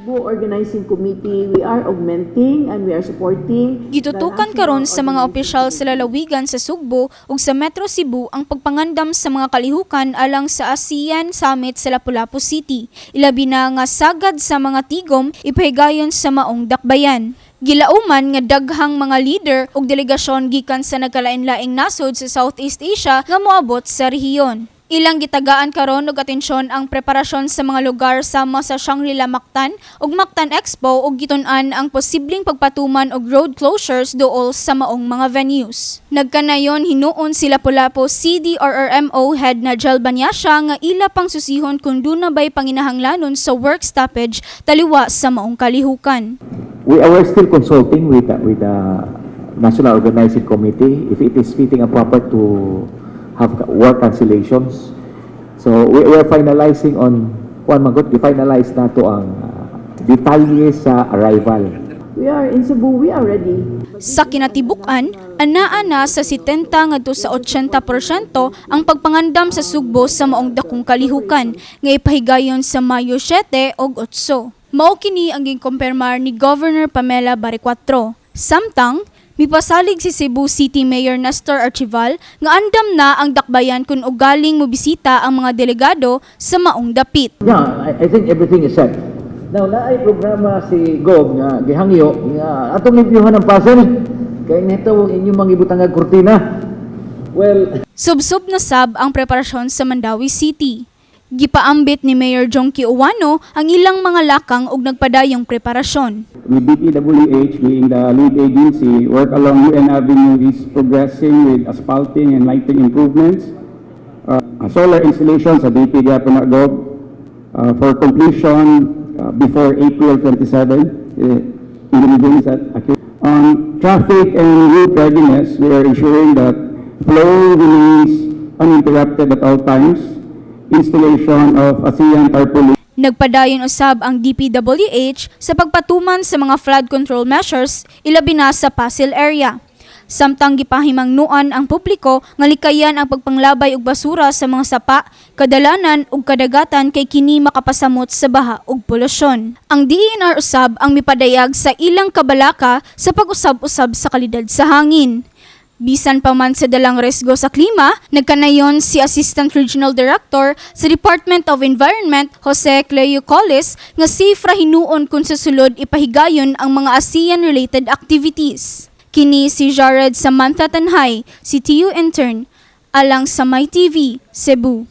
Sugbo Organizing Committee, we are augmenting and we are supporting the Gitutukan National karon sa mga Organizing opisyal sa Committee. Lalawigan sa Sugbo ug sa Metro Cebu ang pagpangandam sa mga kalihukan alang sa ASEAN Summit sa Lapu-Lapu City. Ilabi na nga sagad sa mga tigom ipahigayon sa maong dakbayan. Gilauman nga daghang mga leader ug delegasyon gikan sa nagkalain-laing nasod sa Southeast Asia nga moabot sa rehiyon. Ilang gitagaan karon og atensyon ang preparasyon sa mga lugar sama sa Shangri-La Mactan ug Mactan Expo ug gitun-an ang posibleng pagpatuman og road closures duol sa maong mga venues. Nagkanayon hinuon si Lapu-Lapu CDRRMO head Nigel Banyasha nga ila pang susihon kung duna bay panginahanglanon sa work stoppage taliwa sa maong kalihukan. We are still consulting with the National Organizing Committee if it is fitting and proper to have work cancellations. So we are finalizing on kuan man gud, gi-finalize nato ang detalye sa arrival. We are in Cebu, we are ready. Sa kinatibuk-an, anaa na sa 70 ngadto sa 80% ang pagpangandam sa Sugbo sa maong dakong kalihukan nga ipahigayon sa Mayo 7 ug 8. Mao kini ang gikumpirmar ni Governor Pamela Baricuatro. Samtang, mipasalig si Cebu City Mayor Nestor Archival nga andam na ang dakbayan kung ugaling mobisita ang mga delegado sa maong dapit. Yeah, I think everything is set. Now, naay programa si Gov nga gihangyo nga atong limpyuhan ang Pasil. Kay nito inyong mga ibutang nga kurtina. Well, Subsob na sab ang preparasyon sa Mandaue City. Gipaambit ni Mayor Jonkie Ouano ang ilang mga lakang ug nagpadayong preparasyon. With DPWH being the lead agency, work along UN Avenue is progressing with asphalting and lighting improvements. Solar installation sa DP gyapon na, Gov, for completion before April 27. Individual, is that accurate? On traffic and route readiness, we are ensuring that flow remains uninterrupted at all times. Installation of ASEAN tarpaulin Nagpadayon usab ang DPWH sa pagpatuman sa mga flood control measures, ilabi na sa Pasil area. Samtang gipahimangnuan ang publiko nga likayan ang pagpanglabay og basura sa mga sapa, kadalanan ug kadagatan kay kini makapasamot sa baha ug polusyon. Ang DENR usab ang mipadayag sa ilang kabalaka sa pag-usab-usab sa kalidad sa hangin. Bisan pa man sa dalang resgo sa klima, nagkanayon si Assistant Regional Director sa Department of Environment Jose Cleo Colis nga safe ra hinuon kung sa sulod ipahigayon ang mga ASEAN-related activities. Kini si Jared Samantha Tanhay, CTU intern, alang sa MyTV, Cebu.